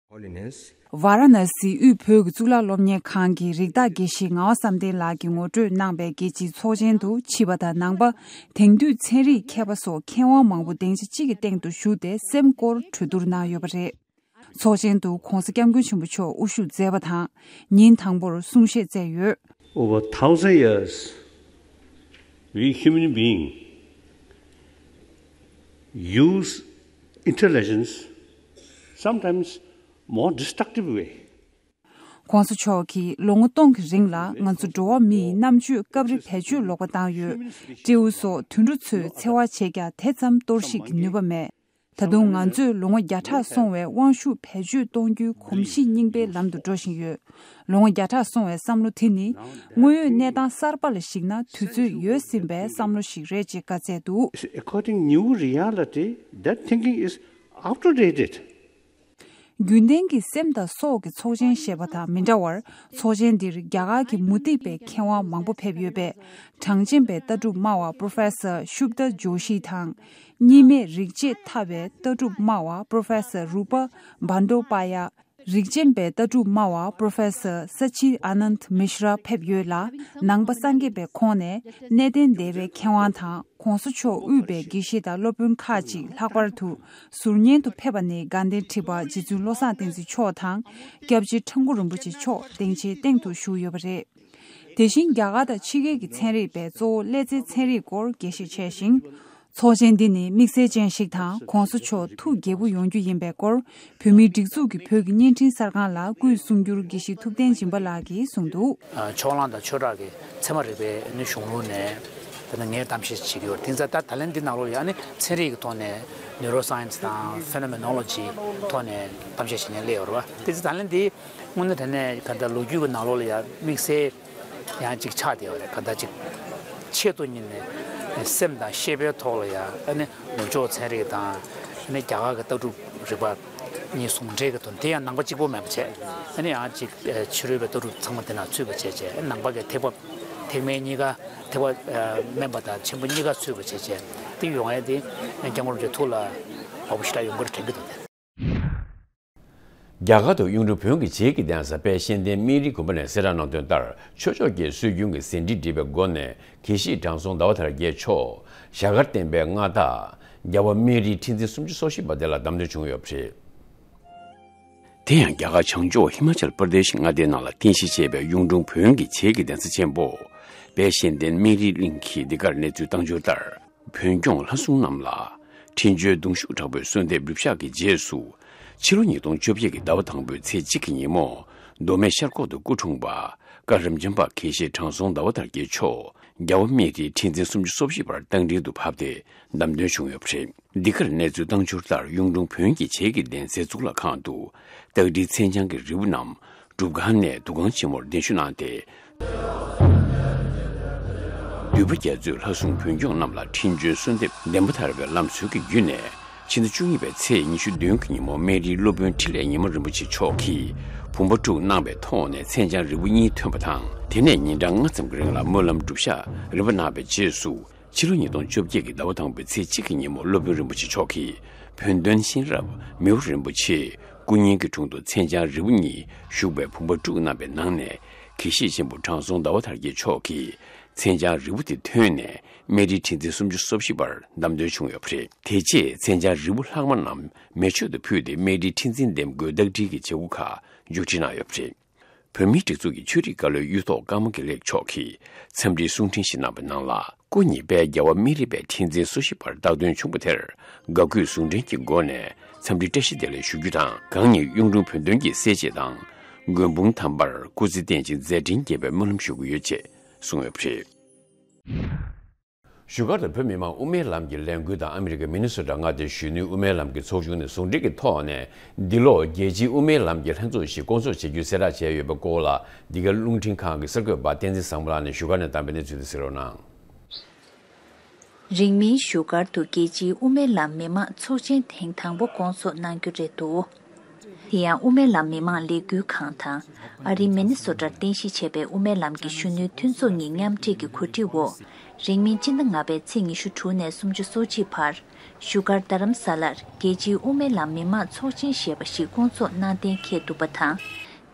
Holiness, ཝཱ་ར་ཎ་སིའི་དབུས་བོད་ཀྱི་གཙུག་ལག་སློབ་གཉེར་ཁང་གི་རིགས་བདག་དགེ་བཤེས་ངག་དབང་བསམ་གཏན་ལགས་ཀྱིས་ངོ་སྤྲོད་གནང་བའི་རྒྱལ་སྤྱིའི་ཚོགས་ཆེན་དུ་ཕྱི་པ་དང་ནང་པ། དེང་དུས་ཚན་རིག་མཁས་པ་སོགས་མཁས་དབང་མང་པོ་སྡིངས་ཆ་གཅིག་གི་སྟེང་དུ་བཞུགས་ཏེ་སེམས་སྐོར་གྲོས་བསྡུར་གནང་ཡོད་པ་རེད། ཚོགས་ཆེན་དུ་༧གོང་ས་༧སྐྱབས་མགོན་ཆེན་པོ་མཆོག་དབུ་བཞུགས་མཛད་པ་དང་། ཉིན་དང་པོར་གསུང་བཤད་སྩལ་ཡོད། Over thousand years, we human being use intelligence, sometimes more destructive way. ༧གོང་ས་མཆོག་གིས་ལོ་ངོ་སྟོང་གི་རིང་ལ་ང་ཚོ་འགྲོ་བ་མི་ཡི་རྣམ་དཔྱོད་སྐབས་རེ་བེད་སྤྱོད་ལོག་པ་བཏང་ཡོད། སྤྲེའུ་སོགས་དུད་འགྲོ་ཚོས་འཚེ་བ་བྱེད་ཀྱང་དེ་ཙམ་གཏོར་བཤིག་གི་ནུས་པ་མེད། ད་དུང་ང་ཚོས་ལོ་ངོ་བརྒྱ་ཕྲག་སོང་བའི་དབང་ཤུགས་བེད་སྤྱོད་གཏོང་རྒྱུའི་གོམས་གཤིས་རྙིང་པའི་ལམ་དུ་འགྲོ་བཞིན་ཡོད། ལོ་ངོ་བརྒྱ་ཕྲག་སོང་བའི་བསམ་བློ་དེ་ནི་དངོས་ཡོད་གནས་སྟངས་གསར་པ་ལ་གཞིགས་ན་དུས་ཚོད་ཡོལ་ཟིན་པའི་བསམ་བློ་ཞིག་རེད་ཅེས་བཀའ་སྩལ་འདུག། According new reality, that thinking is outdated. རྒྱུན་ལྡན་གྱི་སེམས་དང་སྲོག་གི་ཚོགས་ཆེན་ཞེས་པ་དང་མི་འདྲ་བར། ཚོགས་ཆེན་འདིར་རྒྱ་གར་གྱི་མུ་སྟེགས་པའི་མཁས་དབང་མང་པོ་ཕེབས་ཡོད་པས། གྲངས་ཅན་པའི་ལྟ་གྲུབ་སྨྲ་བ་Professor Shubhda Joshi དང་། གཉིས་མེད་རིག་བྱེད་ཐར་པའི་ལྟ་གྲུབ་སྨྲ་བ་Professor Rupa Bandyopadhyay། རིགས་ཅན་པའི་ལྟ་གྲུབ་སྨྲ་བ་Professor Satchidanand Mishra ཕེབས་ཡོད་ལ། ནང་པ་སངས་རྒྱས་པའི་ཁོངས་ནས་གནས་བརྟན་སྡེ་བའི་མཁས་དབང་དང་། ༧གོང་ས་མཆོག་དབུས་པའི་དགེ་བཤེས་དང་སློབ་དཔོན་ཁག་ཅིག་ལྷག་པར་དུ་ཟུར་ཉན་དུ་ཕེབས་པ་ནི་དགའ་ལྡན་ཁྲི་པ་རྗེ་བཙུན་བློ་བཟང་བསྟན་འཛིན་མཆོག་དང་། སྐྱབས་རྗེ་ཁྲ་འགུ་རིན་པོ་ཆེ་མཆོག་སྡིངས་ཆའི་སྟེང་དུ་བཞུགས་ཡོད་པ་རེད། དེ་བཞིན་རྒྱ་གར་དང་ཕྱི་རྒྱལ་གྱི་ཚན་རིག་པས་གཙོ་བོ་ཀླད་རྩའི་ཚན་རིག་སྐོར་འགྲེལ་བཤད་བྱས་ཤིང་། ཚོགས་ཆེན་འདི་ནི་དམིགས་བསལ་ཅན་ཞིག་དང་། ༧གོང་ས་མཆོག་ཐུགས་དགྱེས་པོ་ཡོང་རྒྱུ་ཡིན་པའི་སྐོར། བོད་མིའི་སྒྲིག་འཛུགས་ཀྱི་བོད་ཀྱི་བརྙན་འཕྲིན་གསར་ཁང་ལ་སྐུའི་གསུང་སྒྱུར་དགེ་བཤེས་ཐུབ་བསྟན་སྦྱིན་པ་ལགས་ཀྱིས་གསུངས་འདུག། ཨ། ཕྱོགས་གླང་དང་ཆོས་གྲགས་ཀྱི་ཚད་མ་རིག་པའི་ནི་གཞུང་ལུགས་ནས་ད་ལྟ་ངས་གཏམ་བཤད་བྱེད་ཀྱི་ཡོད། དེ་ཚ་ད་ད་ལན་འདི་ནང་ལོགས་ལ་ཡང་ནི་ཚན་རིག་གི་ཐོག་ནས་Neuroscience དང་Phenomenology ཐོག་ནས་གཏམ་བཤད་བྱེད་མཁན་སླེབས་ཡོད་རེད་བ། དེ་ཚ་ད་ལན་འདི་དངོས་གནས་དྲང་གནས་ག་ད་ལོ་རྒྱུས་ཀྱི་ནང་ལོགས་ལ་ཡང་དམིགས་བསལ་ཡང་ཅིག་ཆགས་བསྡད་ཡོད་རེད། ག་ད་ཅིག་ཆེད་དུ་གཉེར་ནས་སེམས་དང་ཤེས་པའི་ཐོག་ལ་ཡང་ཨ་ནི་ནུབ་ཕྱོགས་ཚན་རིག་དང་ཨ་ནི་རྒྱ་གར་གྱི་ལྟ་གྲུབ་རིག་པ་གཉིས་ཟུང་འབྲེལ་གྱི་དོན་དེ་ཡང་ནང་པ་གཅིག་པོ་མེད་པ་བྱས། ཨ་ནི་ཡང་ཅིག་ཕྱི་རོལ་པའི་ལྟ་གྲུབ་ཚང་མ་དེ་ནང་ཚུད་པ་བྱས་བྱས། ནང་པ་གི་ཐེག་པ་ཐེག་དམན་གཉིས་ཀ། ཐེག་པ་དམན་པ་དང་ཆེན་པོ་གཉིས་ཀ་ཚུད་པ་བྱས་བྱས། དེ་ཡོང་ཡ་དེ་སྐྱབས་མགོན་རིན་པོ་ཆེ་ཐུགས་ལ་བབ་པོ་ཞེ་དྲག་ཡོང་གི་རེད་དྲན་གྱི་འདུག། རྒྱ་གར་དུ་གཡུང་དྲུང་བོན་གྱི་བྱེས་ཀྱི་གདན་ས་དཔལ་གཤེན་བསྟན་སྨན་རིའི་དགོན་པ་ནས་གསལ་བསྒྲགས་གནང་དོན་ལྟར། ཆོས་ཕྱོགས་ཀྱི་སྲོལ་རྒྱུན་གྱི་ཟིན་བྲིས་བྲིས་པའི་སྒོ་ནས་དགེ་བཤེས་དྲང་སྲོང་ཟླ་བ་དར་རྒྱས་མཆོག་ཞྭ་དཀར་བསྟན་པའི་མངའ་བདག་རྒྱལ་བ་སྨན་རིའི་ཁྲི་འཛིན་སུམ་ཅུ་སོ་བཞི་པ་དེ་ལ་བདམས་ཐོན་བྱུང་ཡོད་པ་རེད། དེ་ཡང་རྒྱ་གར་བྱང་ཕྱོགས་ཧི་མ་ཅལ་པར་དེ་ཤི་མངའ་སྡེའི་ནང་ལ་རྟེན་གཞི་བྱས་པའི་གཡུང་དྲུང་བོན་གྱི་བྱེས་ཀྱི་གདན་ས་ཆེན་པོ་དཔལ་གཤེན་བསྟན་སྨན་རིའི་གླིང་གིས་འདི་གར་གནས་ཚུལ་བཏང་འབྱོར་ལྟར། བོན་སྐྱོང་ལྷ་སྲུང་རྣམས་ལ་འཕྲིན་བཅོལ་གདུང་ཤུགས་དྲག་པོས་གསོལ་འདེབས་རུ་ཤག་གི་རྗེས་སུ། ཕྱི་ལོ་ཉིས་སྟོང་བཅོ་བརྒྱད་ཀྱི་ཟླ་བ་དང་པོའི་ཚེས་གཅིག་གི་ཉིན་མོ། མདོ་སྨད་ཤར་ཁོག་ཏུ་སྐུ་འཁྲུངས་པ། བཀའ་རབ་འབྱམས་པ་དགེ་བཤེས་དྲང་སྲོང་ཟླ་བ་དར་རྒྱས་མཆོག་རྒྱལ་བ་སྨན་རིའི་ཁྲི་འཛིན་སུམ་ཅུ་སོ་བཞི་པར་རྟ་མགྲིན་དུ་བབས་ཏེ་བདམས་ཐོན་བྱུང་ཡོད་པ་རེད། འདི་གར་གནས་ཚུལ་བཏང་འབྱོར་ལྟར། གཡུང་དྲུང་བོན་གྱི་བྱེས་ཀྱི་གདན་སའི་གཙུག་ལག་ཁང་དུ་སྟག་སྒྲིལ་མཚན་བྱང་གི་རིལ་བུ་རྣམས་སྒྲུབ་ཁང་ནས་འདུ་ཁང་ཆེན་མོར་གདན་ཞུ་གནང་སྟེ། འདུས་པ་རྒྱ་མཚོས་ལྷ་སྲུང་བོན་སྐྱོང་རྣམས་ལ་འཕྲིན་བཅོལ་གསོལ་འདེབས་བདེན་པ་དར་བའི་ལམ་སྲོལ་གྱི་བརྒྱུད་ནས། ཕྱི་ཟླ་བཅུ་གཉིས་པའི་ཚེས་ཉི་ཤུ་བདུན་གྱི་ཉིན་མོ་སྨན་རིའི་སློབ་དཔོན་འཕྲིན་ལས་ཉི་མ་རིན་པོ་ཆེ་མཆོག་གིས་བུམ་པ་དཀྲུགས་གནང་བའི་ཐོག་ནས་མཚན་བྱང་རིལ་བུ་གཉིས་ཐོན་པ་དང་། དེ་ནས་ཉིན་གྲངས་ལྔ་ཙམ་གྱི་རིང་ལ་སྨོན་ལམ་སྒྲུབ་ཞག་རིམ་པ་གནང་བའི་རྗེས་སུ། ཕྱི་ལོ་ཉིས་སྟོང་བཅོ་བརྒྱད་ཀྱི་ཟླ་བ་དང་པོའི་ཚེས་གཅིག་གི་ཉིན་མོ་སློབ་དཔོན་རིན་པོ་ཆེ་མཆོག་གིས་བོན་སྟོན་གཤེན་རབ་མིའུ་རིན་པོ་ཆེ་སྐུ་བརྙན་གྱི་དྲུང་དུ་མཚན་བྱང་རིལ་བུ་གཉིས་བཞུགས་པའི་བུམ་པ་དཀྲུགས་གནང་བའི་ནང་ནས། དགེ་བཤེས་ཆེན་པོ་དྲང་སྲོང་ཟླ་བ་དར་རྒྱས་མཆོག་གིས་མཚན་བྱང་རིལ་བུ་དེ་ཐོན་ནས་སྨན་རིའི་ཁྲི་འཛིན་སུམ་ཅུ་སོ་བཞི་པར་བདམས་ཐོན་བྱུང་ཡོད་པ་རེད། དེ་རྗེས་མཚན་བྱང་རིལ་བུ་ལྷག་མ་རྣམས་མེ་མཆོད་དུ་ཕུལ་ཏེ་སྨན་རིའི་ཁྲི་འཛིན་འདེམས་བསྐོའི་རྟ་མགྲིན་གྱི་བྱེད་སྒོ་ཁག་མཇུག་སྒྲིལ་གནང་ཡོད་པ་རེད། བོད་མིའི་སྒྲིག་འཛུགས་ཀྱི་ཆོས་རིག་བཀའ་བློན་གཡུ་ཐོག་ཀརྨ་དགེ་ལེགས་མཆོག་གིས་འཚམས་འདྲིའི་གསུང་འཕྲིན་ཞིག་གནང་བའི་ནང་ལ། སྐུ་ཉིད་དཔལ་རྒྱལ་བ་སྨན་རིའི་ཁྲི་འཛིན་སོ་བཞི་པར་རྟག་བཏོན་བྱུང་བ་དེར་དགའ་གུས་ཟུང་འབྲེལ་གྱི་སྒོ་ནས་འཚམས་འདྲིའི་བཀྲ་ཤིས་བདེ་ལེགས་ཞུ་རྒྱུ་དང་། གང་ཉིད་གཡུང་དྲུང་བོན་སྟོན་གྱི་སྲས་བཅས་དང་། མགོན་དཔུང་དམ་པར་སྐུ་ཚེ་བརྟན་ཅིང་མཛད་འཕྲིན་རྒྱས་པའི་སྨོན་ལམ་ཞུ་གི་ཡོད་ཅེས་གསུངས་ཡོད་པ་རེད། བཞུགས་སྒར་དུ་བོད་མི་མང་དབུ་མའི་ལམ་གྱི་ལས་འགུལ་དང་ཨ་མི་རི་ཀའི་མི་ནི་སོ་ཊ་མངའ་སྡེའི་གཞོན་ནུའི་དབུ་མའི་ལམ་གྱི་ཚོགས་ཆུང་ནས་ཟུང་འབྲེལ་གྱི་ཐོག་ནས། འདི་ལོ་རྒྱལ་སྤྱིའི་དབུ་མའི་ལམ་གྱི་ལྷན་ཚོགས་ཤིག་བསྐོང་ཚོགས་བྱེད་རྒྱུའི་གསལ་བསྒྲགས་བྱས་ཡོད་པའི་སྐོར་ལ། འདི་གའི་རླུང་འཕྲིན་ཁང་གི་གསར་འགོད་པ་བསྟན་འཛིན་བཟང་པོ་ལགས་ནས་བཞུགས་སྒར་ནས་བཏང་བའི་གནས་ཚུལ་དེ་གསན་རོགས་གནང་། རིང་མིན་བཞུགས་སྒར་དུ་རྒྱལ་སྤྱིའི་དབུ་མའི་ལམ་མི་མང་ཚོགས་ཆེན་ཐེངས་དང་པོ་བསྐོང་ཚོགས་གནང་རྒྱུ་རེད་འདུག། དེ་ཡང་དབུ་མའི་ལམ་མི་མང་ལས་འགུལ་ཁང་དང་། ཨ་རིའི་མི་ནི་སོ་ཊར་རྟེན་གཞི་བྱས་པའི་དབུ་མའི་ལམ་གྱི་གཞོན་ནུའི་མཐུན་ཚོགས་གཉིས་མཉམ་འབྲེལ་གྱི་གོ་སྒྲིག་འོག། རིང་མིན་སྤྱི་ཟླ་ལྔ་པའི་ཚེས་ཉི་ཤུ་དྲུག་ནས་སུམ་ཅུ་སོ་གཅིག་བར། བཞུགས་སྒར་རྡ་རམ་ས་ལར་རྒྱལ་སྤྱིའི་དབུ་མའི་ལམ་མི་མང་ཚོགས་ཆེན་ཞེས་པ་ཞིག་བསྐོང་ཚོགས་གནང་གཏན་འཁེལ་འདུག་པ་དང་།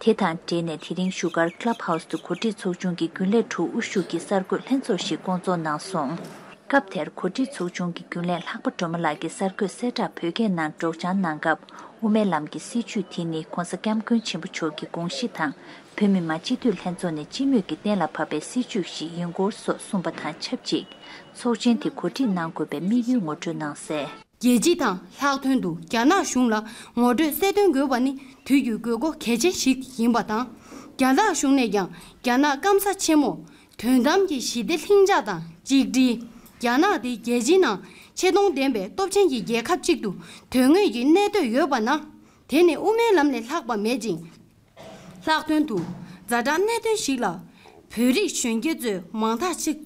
དེ་དང་འབྲེལ་ནས་དེ་རིང་བཞུགས་སྒར་Club House དུ་གོ་སྒྲིག་ཚོགས་ཆུང་གི་རྒྱུན་ལས་དྲུག་དབུ་བཞུགས་ཀྱིས་གསར་འགོད་ལྷན་ཚོགས་ཤིག་བསྐོང་ཚོགས་གནང་སོང་། སྐབས་དེར་གོ་སྒྲིག་ཚོགས་ཆུང་གི་རྒྱུན་ལས་ལྷག་པ་སྒྲོལ་མ་ལགས་ཀྱིས་གསར་འགོད་གསལ་བསྒྲགས་བོད་སྐད་ནང་སྒྲོག་སྦྱང་གནང་སྐབས། དབུ་མའི་ལམ་གྱི་སྲིད་བྱུས་དེ་ནི་༧གོང་ས་༧སྐྱབས་མགོན་ཆེན་པོ་མཆོག་གི་དགོངས་གཞི་དང་། བོད་མི་མང་སྤྱི་འཐུས་ལྷན་ཚོགས་ནས་སྤྱི་མོས་ཀྱིས་གཏན་ལ་ཕབ་པའི་སྲིད་བྱུས་ཤིག་ཡིན་སྐོར་སོགས་གསུངས་པ་དང་ཆབས་ཅིག་ཚོགས་ཆེན་དེ་གོ་སྒྲིག་གནང་དགོས་པའི་དམིགས་ཡུལ་ངོ་སྤྲོད་གནང་གསལ། རྒྱལ་སྤྱི་དང་ལྷག་དོན་དུ་རྒྱ་ནག་གཞུང་ལ་ངོ་སྤྲོད་གསལ་སྟོན་དགོས་པ་ནི་དུས་ཀྱི་དགོས་མཁོ་གལ་ཆེན་ཞིག་ཡིན་པ་དང་། རྒྱ་ནག་གཞུང་ནས་ཀྱང་རྒྱ་ནག་སྐམ་ས་ཆེན་མོ། དོན་དམ་གྱི་ཞི་བདེ་ལྷིང་འཇགས་དང་གཅིག་སྒྲིལ། རྒྱ་ནག་དེ་རྒྱལ་སྤྱིའི་ནང་ཆེ་མཐོང་ལྡན་པའི་སྟོབས་ཆེན་གྱི་རྒྱལ་ཁབ་ཅིག་ཏུ་དོན་དངོས་ཀྱི་གནས་སྡོད་ཡོད་པ་ན། དེ་ནི་དབུ་མའི་ལམ་ལས་ལྷག་པ་མེད་ཅིང་། ལྷག་དོན་དུ་ཛ་དྲག་གནད་དོན་ཞིག་ལ་བོད་རིགས་གཞོན་སྐྱེས་ཚོས་མང་ཐག་ཆོད།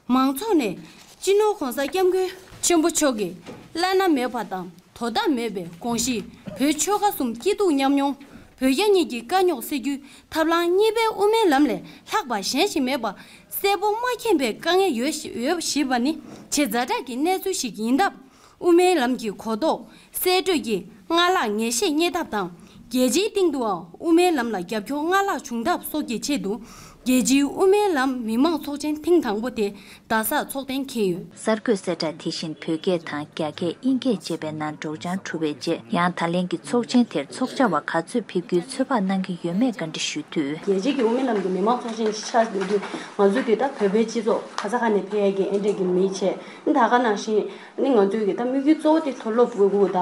མང་ཚོགས་ནས་སྤྱི་ནོར་༧གོང་ས་༧སྐྱབས་མགོན་ཆེན་པོ་མཆོག་གི་བླ་ན་མེད་པ་དང་དོ་ཟླ་མེད་པའི་དགོངས་གཞི། བོད་ཆོལ་ཁ་གསུམ་སྐྱིད་སྡུག་མཉམ་མྱོང་། བོད་རྒྱ་གཉིས་ཀྱི་དཀའ་རྙོག་སེལ་རྒྱུའི་ཐབས་ལམ་གཉིས་པའི་དབུ་མའི་ལམ་ལས་ལྷག་པ་གཞན་ཞིག་མེད་པ་གསལ་པོ་མ་མཁྱེན་པའི་དཀའ་ངལ་ཡོད་ཞེས་པ་ནི་ཆེས་ཛ་དྲག་གི་གནས་ཚུལ་ཞིག་ཡིན་སྟབས། དབུ་མའི་ལམ་གྱི་གོ་རྟོགས་གསལ་སྤྲོས་ཀྱི་སྔར་ལྷག་ངེས་ཤེས་རྙེད་ཐབས་དང་། རྒྱལ་སྤྱིའི་སྟེང་དུའང་དབུ་མའི་ལམ་ལ་རྒྱབ་སྐྱོར་སྔར་ལྷག་བྱུང་ཐབས་སོགས་ཀྱི་ཆེད་དུ། རྒྱལ་སྤྱིའི་དབུ་མའི་ལམ་མི་མང་ཚོགས་ཆེན་ཐེངས་དང་པོ་དེ་རྡ་སར་འཚོགས་གཏན་འཁེལ་ཡོད། གསར་འགོད་གསལ་བསྒྲགས་དེ་བཞིན་བོད་སྐད་དང་རྒྱ་སྐད་དབྱིན་སྐད་བཅས་པའི་ནང་སྒྲོག་སྦྱང་གྲུབ་པའི་རྗེས། ཡང་ད་ལན་གྱི་ཚོགས་ཆེན་དེར་ཚོགས་བཅར་བ་ག་ཚོད་ཕེབས་རྒྱུའི་ཚོད་དཔག་གནང་གི་ཡོད་མེད་བཀའ་འདྲི་ཞུས་དུས། རྒྱལ་སྤྱིའི་དབུ་མའི་ལམ་གྱི་མི་མང་ཚོགས་ཆེན་ཞིག་ཆགས་ཡོད་དུས། ང་ཚོ་གི་ད་བོད་པའི་སྤྱི་ཚོགས་ག་ས་ག་ནས་ཕེབས་ཡས་ཀྱི་ཨེ་འདྲས་ཀྱི་མི་བྱས། ད་ག་ནང་བཞིན་ནི་ང་ཚོའི་གི་ད་དམིགས་ཡུལ་གཙོ་བོ་དེ་མཐོ་སློབ་དགོས་དགོས་ད།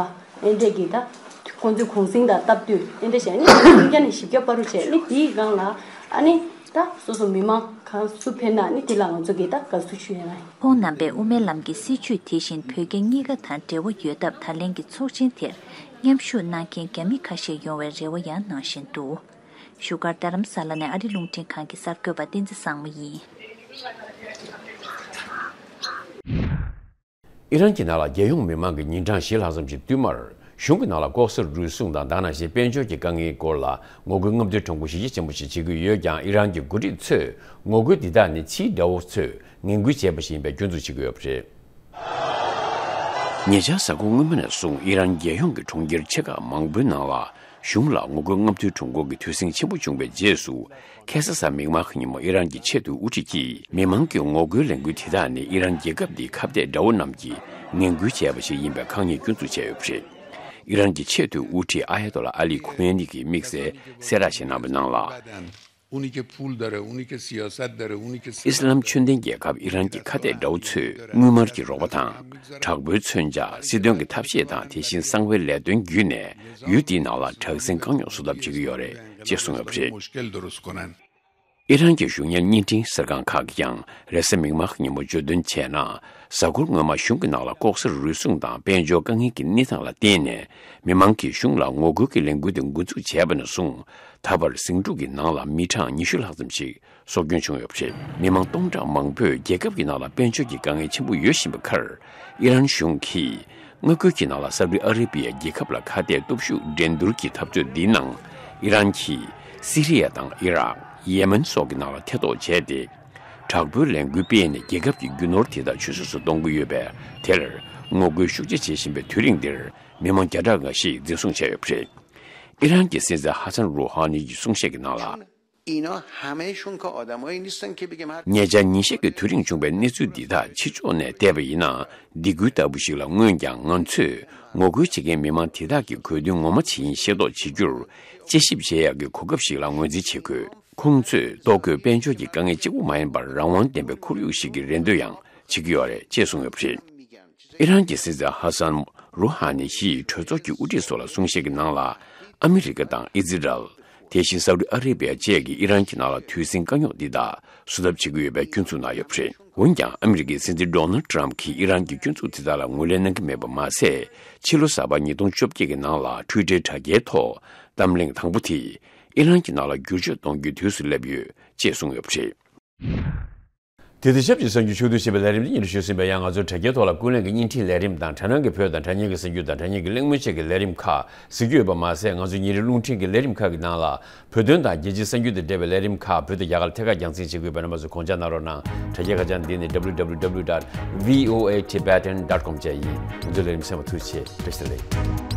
ཨེ་འདྲས་ཀྱི་ད་ཁོང་ཚོའི་གུང་གསེང་དང་སྟབས་བསྟུན་ཨེ་འདྲས་བྱས་ནི་སུམ་བརྒྱ་ནས་བཞི་བརྒྱ་བར་དུ་བྱས་ནི་དེའི་སྒང་ལ་ཨ་ནི་ད་སོ་སོ་མི་མང་གང་སུ་ཕེབས་ན་ནི་དེ་ལ་ང་ཚོ་གི་ད་དགའ་བསུ་ཞུ་ཡ་ཡིན། ཁོང་རྣམ་པས་དབུ་མའི་ལམ་གྱི་སྲིད་བྱུས་དེ་བཞིན་བོད་རྒྱ་གཉིས་ཀ་དང་འབྲེལ་བ་ཡོད་སྟབས། ད་ལན་གྱི་ཚོགས་ཆེན་དེར་མཉམ་ཞུགས་གནང་མཁན་རྒྱ་མི་ཁ་ཤས་ཡོང་བའི་རེ་བ་ཡང་གནང་བཞིན་འདུག་བཞུགས་སྒར་རྡ་རམ་ས་ལ་ནས་ཨ་རི་རླུང་འཕྲིན་ཁང་གི་གསར་འགོད་པ་བསྟན་འཛིན་བཟང་མོ་ཡིན། ཨི་རན་གྱི་ནང་ལ་རྒྱལ་ཡོངས་མི་མང་གི་ཉིན་གྲངས་བཞི་ལྷག་ཙམ་གྱི་བསྟུད་མར། གཞུང་གི་ནང་ལ་ལྐོག་ཟ་རུལ་སུངས་དང་དེ་ནང་བཞིན་དཔལ་འབྱོར་གྱི་དཀའ་ངལ་སྐོར་ལ་ངོ་རྒོལ་རྔམ་སྟོན་ཁྲོམ་སྐོར་གཞི་རྒྱ་ཆེན་པོ་ཞིག་བྱེད་ཀྱི་ཡོད་ཀྱང་། ཨི་རན་གྱི་འགོ་ཁྲིད་ཚོས་ངོ་རྒོལ་འདི་དག་ནི་ཕྱིའི་དགྲ་བོ་ཚོས་ངན་སྐུལ་བྱས་པ་ཞིག་ཡིན་པའི་སྐྱོན་འཛུགས་བྱེད་ཀྱི་ཡོད་པ་རེད། ཉེ་ཆར་གཟའ་འཁོར་སྔོན་མ་ནས་བཟུང་ཨི་རན་རྒྱལ་ཡོངས་ཀྱི་གྲོང་ཁྱེར་ཆེ་ཁག་མང་པོའི་ནང་ལ། གཞུང་ལ་ངོ་རྒོལ་རྔམ་སྟོན་ཁྲོམ་སྐོར་གྱི་དུས་ཟིང་ཆེན་པོ་བྱུང་བའི་རྗེས་སུ། ཁ་སང་གཟའ་མིག་དམར་གྱི་ཉིན་མོ་ཨི་རན་གྱི་ཆེས་མཐོའི་དབུ་ཁྲིད་ཀྱིས། མི་མང་གི་ངོ་རྒོལ་ལས་འགུལ་དེ་དག་ནི་ཨི་རན་རྒྱལ་ཁབ་འདིའི་ཁ་གཏད་དགྲ་བོ་རྣམས་ཀྱིས་ངན་སྐུལ་བྱས་པ་ཞིག་ཡིན་པའི་ཁག་ཉེས་སྐྱོན་འཛུགས་བྱས་ཡོད་པ་རེད། ཨི་རན་གྱི་ཆེས་མཐོའི་དབུ་ཁྲིད་ཨ་ཡ་ཏོ་ལ་ཨ་ལི་ཁུ་མེ་ནི་གིས་དམིགས་བསལ་གསལ་བསྒྲགས་ཤིག་གནང་བའི་ནང་ལ། اونی که پول داره، اونی که سیاست داره، اونی که ཨིས་ལམ་ཆོས་ལྡན་རྒྱལ་ཁབ་ཨི་རན་གྱི་ཁ་གཏད་དགྲ་བོ་ཚོས་དངུལ་སྨར་གྱི་རོགས་པ་དང་། དྲག་པོའི་མཚོན་ཆ། སྲིད་དོན་གྱི་ཐབས་ཤེས་དང་། དེ་བཞིན་གསང་བའི་ལས་དོན་བརྒྱུད་ནས་ཡུལ་དེའི་ནང་ལ་དྲག་ཟིང་དཀའ་རྙོག་བཟོ་ཐབས་བྱེད་ཀྱི་ཡོད་རེད་ཅེས་གསུངས་ཡོད་པ་རེད། مشکل درست کنن. ཨི་རན་གྱི་གཞུང་གཉེར་བརྙན་འཕྲིན་གསར་ཁང་ཁག་གིས་ཀྱང་རེས་གཟའ་མིག་དམར་གྱི་ཉིན་མོ་བརྗོད་དོན་བྱས་ན། གཟའ་འཁོར་སྔོན་མ་གཞུང་གི་ནང་ལ་ལྐོག་ཟ་རུལ་སུངས་དང་དཔལ་འབྱོར་དཀའ་ངལ་གྱི་གནས་སྟངས་ལ་བརྟེན་ནས། མི་མང་གིས་གཞུང་ལ་ངོ་རྒོལ་གྱི་ལས་འགུལ་དེ་འགོ་འཛུགས་བྱས་པ་ནས་བཟུང་། ད་བར་ཟིང་འཁྲུག་གི་ནང་ལ་མི་གྲངས་ཉི་ཤུ་ལྷག་ཙམ་ཞིག་སྲོག་སྐྱོན་བྱུང་ཡོད་པ་རེད། མི་མང་སྟོང་ཕྲག་མང་པོས་རྒྱལ་ཁབ་ཀྱི་ནང་ལ་དཔལ་འབྱོར་གྱི་དཀའ་ངལ་ཆེན་པོ་ཡོད་བཞིན་པའི་ཁར། ཨི་རན་གཞུང་གིས་མངའ་ཁུལ་གྱི་ནང་ལ་སའུ་ཏི་ཨ་རེ་བི་ཡ་རྒྱལ་ཁབ་ལ་ཁ་གཏད་སྟོབས་ཤུགས་འགྲན་བསྡུར་གྱི་འཐབ་རྩོད་འདིའི་ནང་ཨི་རན་གྱིས་སི་རི་ཡ་དང་ཨི་རག་ཡེ་མེན་སོགས་ཀྱི་ནང་ལ་ཐེ་གཏོགས་བྱས་ཏེ། དྲག་པོའི་ལས་འགུལ་སྤེལ་ནས་རྒྱལ་ཁབ་ཀྱི་རྒྱུ་ནོར་དེ་དག་ཆུད་ཟོས་སུ་གཏོང་གི་ཡོད་པས། དེར་ངོ་རྒོལ་ཤུགས་ཆེ་བྱེད་བཞིན་པའི་དུས་རིང་འདིར། མི་མང་བརྒྱ་ཕྲག་འགའ་ཞིག་འཛིན་བཟུང་བྱས་ཡོད་པ་རེད། ཨི་རན་གྱི་སྲིད་འཛིན་ཧ་སན་རུ་ཧ་ནི་ཡི་གསུང་བཤད་ཀྱི་ནང་ལ། اینا همه‌شون که آدمایی نیستن که بگیم هر ཉེ་ཆར་ཉིན་ཤས་ཀྱི་དུས་རིང་བྱུང་བའི་གནས་ཚུལ་འདི་དག་ཕྱི་ཕྱོགས་ནས་བལྟས་པ་ཡིན་ན། སྡིགས་སྐུལ་ལྟ་བུ་ཞིག་ལ་མངོན་ཀྱང་། ང་ཚོས་ངོ་རྒོལ་བྱེད་མཁན་མི་མང་དེ་དག་གི་གོ་དོན་ངོ་མ་ཇི་ཡིན་ཤེས་རྟོགས་བྱེད་རྒྱུར། དཔྱད་ཞིབ་བྱེད་ཡག་གི་གོ་སྐབས་ཤིག་ལ་ངོས་འཛིན་བྱེད་དགོས། ཁོང་ཚོས་ལྟོ་གོས་དཔལ་འབྱོར་གྱི་དཀའ་ངལ་གཅིག་པུ་མ་ཡིན་པར། རང་དབང་ལྡན་པའི་ཁོར་ཡུག་ཞིག་གི་རེ་འདོད་ཡང་བྱེད་ཀྱི་ཡོད་རེད་ཅེས་གསུངས་ཡོད་པ་རེད། ཨི་རན་གྱི་སྲིད་འཛིན་ཧ་སན་རུ་ཧ་ནི་ཡིས་གྲོས་ཚོགས་ཀྱི་དབུ་ཁྲིད་སོགས་ལ་གསུང་བཤད་ཀྱི་ནང་ལ། ཨ་མི་རི་ཀ་དང་ཨི་ཛི་རལ། དེ་བཞིན་སའུ་ཏི་ཨ་རེ་བི་ཡ་བཅས་ཀྱིས་ཨི་རན་གྱི་ནང་ལ་དུས་ཟིང་དཀའ་རྙོག་འདི་དག་བཟོ་ཐབས་བྱེད་ཀྱི་ཡོད་པའི་སྐྱོན་འཛུགས་གནང་ཡོད་པ་རེད། འོན་ཀྱང་ཨ་མི་རི་ཀའི་སྲིད་འཛིན་ཌོ་ནལ་ཏྲམ་གྱིས་ཨི་རན་གྱི་སྐྱོན་འཛུགས་དེ་དག་ལ་ངོས་ལེན་གནང་གི་མེད་པ་མ་ཟད། ཕྱི་ལོ་གསར་པ་ཉིས་སྟོང་བཅོ་བརྒྱད་ཀྱི་ནང་ལ་ཊུའི་ཊར་དྲ་རྒྱའི་ཐོག་གཏམ་གླེང་དང་པོ་དེས་ཨི་རན་གྱི་ནང་ལ་བསྒྱུར་བཅོས་གཏོང་རྒྱུའི་དུས་སུ་སླེབས་ཡོད་ཅེས་གསུངས་ཡོད་པ་རེད། དེ་དང་ཆབས་ཅིག་གསར་འགྱུར་ཕྱོགས་བསྡུས་ཞེས་པའི་ལས་རིམ་འདི་སྙན་སྒྲོན་ཞུས་ཟིན་པ་ཡང་། ང་ཚོའི་དྲ་རྒྱའི་ཐོག་ལ་ཀུན་གླེང་གི་བརྙན་འཕྲིན་ལས་རིམ་དང་། དྲ་སྣང་གི་བོད་དང་དྲ་བརྙན་གྱི་གསར་འགྱུར་དང་། དྲ་བརྙན་གྱི་གླེང་མོལ་བཅས་ཀྱི་ལས་རིམ་ཁག་གཟིགས་རྒྱུ་ཡོད་པ་མ་ཟད། ང་ཚོའི་ཉིན་རེའི་རླུང་འཕྲིན་གྱི་ལས་རིམ་ཁག་གི་ནང་ལ་བོད་དོན་དང་རྒྱལ་སྤྱིའི་གསར་འགྱུར་དང་འབྲེལ་བའི་ལས་རིམ་ཁག་བོད་དང་རྒྱ་གར་ཐད་ཀར་རྒྱང་སྲིང་བྱེད་ཀྱི་ཡོད་པས། རྣམ་པ་ཚོས་དགོངས་འཇགས་གནང་རོགས་གནང་། དྲ་རྒྱའི་ཁ་བྱང་འདི་ནི་www dot voatibetan dot com བཅས་ཡིན། ང་ཚོའི་ལས་རིམ་གསན་པར་ཐུགས་རྗེ་ཆེ། བཀྲ་ཤིས་བདེ་ལེགས།